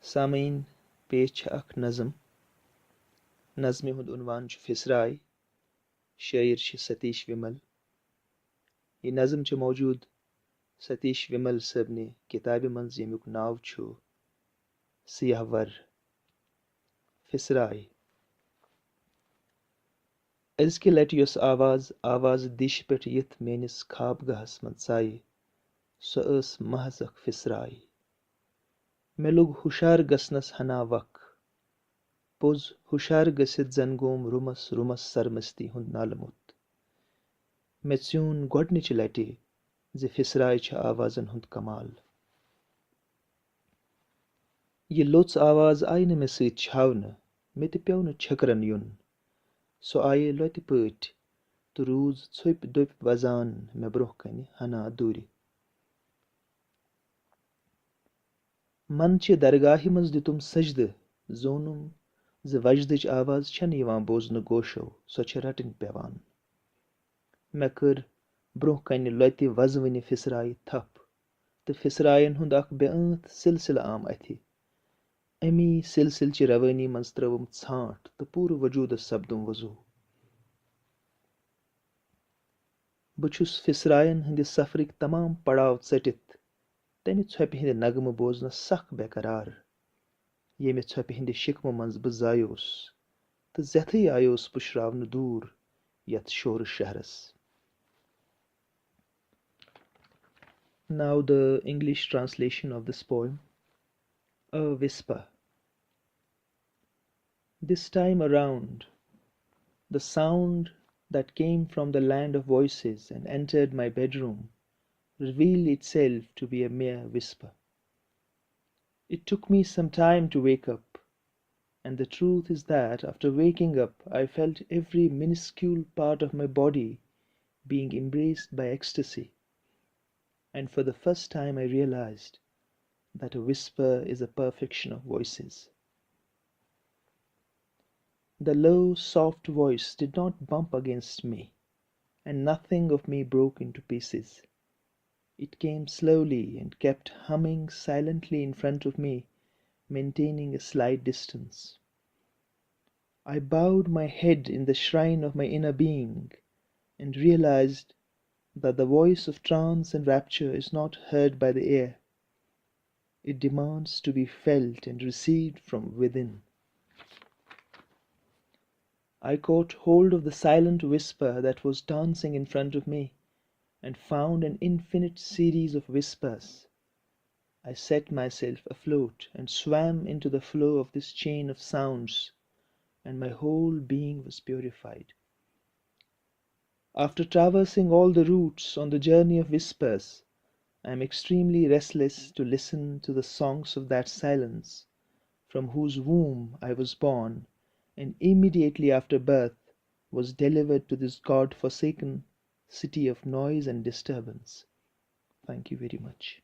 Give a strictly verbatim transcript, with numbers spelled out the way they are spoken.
سامعیٖن، پیش چھِ اکھ نظم۔ نظمہِ ہُنٛد عنوان چھُ فِسراے۔ شٲعر چھِ ستیش ومل۔ یہِ نظم چھِ موجود ستیش ومل صٲبنہِ کِتابہِ منٛز، ییٚمیُک ناو چھُ سیاہ ور۔ فِسراے۔ أزکہِ لٹہِ یۄس آواز، آوازٕ دیشہِ پٮ۪ٹھ یِتھ میٲنِس خواب گاہس منٛز ژایہِ، سۄ ٲس محض اکھ فِسراے۔ مےٚ لوٚگ ہُشار گژھنس ہنا وق۔ پوٚز، ہُشار گٔژھِتھ زن گوم رُمس رُمس سرمستی ہُنٛد نالہٕ موٚت۔ مےٚ ژیوٗن گۄڈنِچہِ لٹہِ زِ فِسراے چھِ آوازن ہُنٛد کمال۔ یہِ لوٚژ آواز آیہِ نہٕ مےٚ سۭتۍ چھاونہٕ، مےٚ تہِ پیوٚو نہٕ چھٔکرن یُن۔ سۄ آیے لۄتہِ پٲٹھۍ تہٕ روٗز ژھوٚپۍ دۄپۍ وزان مےٚ برونٛہہ کنہِ ہنا دوٗرِ۔ من چہِ درگاہہِ منٛز دِتُم سجدٕ، زونُم زِ وجدٕچ آواز چھنہٕ یِوان بوزنہٕ گوشو، سۄ چھِ رٹٕنۍ پیوان۔ مےٚ کٔر برونٛہہ کنہِ لۄتہِ وزوٕنہِ فِسرایہِ تھپھ، تہٕ فِسراین ہُنٛد اکھ بے ٲنتھ سلسلہٕ آم اتھِ۔ امی سلسلہٕ چہِ روٲنی منٛز ترٲوٕم ژھانٛٹھ تہٕ پوٗرٕ وجوٗدس سپدُم وضوٗ۔ بہٕ چھُس فِسراین ہٕنٛدِ سفرٕکۍ تمام پڑاو ژٔٹِتھ تمہِ ژھۄپہِ ہٕنٛدِ نغمہٕ بوزنس سخ بے قرار، ییٚمہِ ژھۄپہِ ہٕنٛدِ شِکمہٕ منٛز بہٕ زایوس تہٕ زیتھٕے آیوس پُشراونہٕ دوٗر یتھ شورٕ شہرس۔ Now the English translation of this poem, A Whisper. This time around, the sound that came from the land of voices and entered my bedroom revealed itself to be a mere whisper. It took me some time to wake up, and the truth is that after waking up, I felt every minuscule part of my body being embraced by ecstasy. And for the first time, I realized that a whisper is a perfection of voices. The low, soft voice did not bump against me, and nothing of me broke into pieces. It came slowly and kept humming silently in front of me, maintaining a slight distance. I bowed my head in the shrine of my inner being and realized that the voice of trance and rapture is not heard by the ear. It demands to be felt and received from within. I caught hold of the silent whisper that was dancing in front of me and found an infinite series of whispers. I set myself afloat and swam into the flow of this chain of sounds, and my whole being was purified. After traversing all the routes on the journey of whispers, I am extremely restless to listen to the songs of that silence, from whose womb I was born, and immediately after birth was delivered to this God-forsaken city of noise and disturbance. Thank you very much.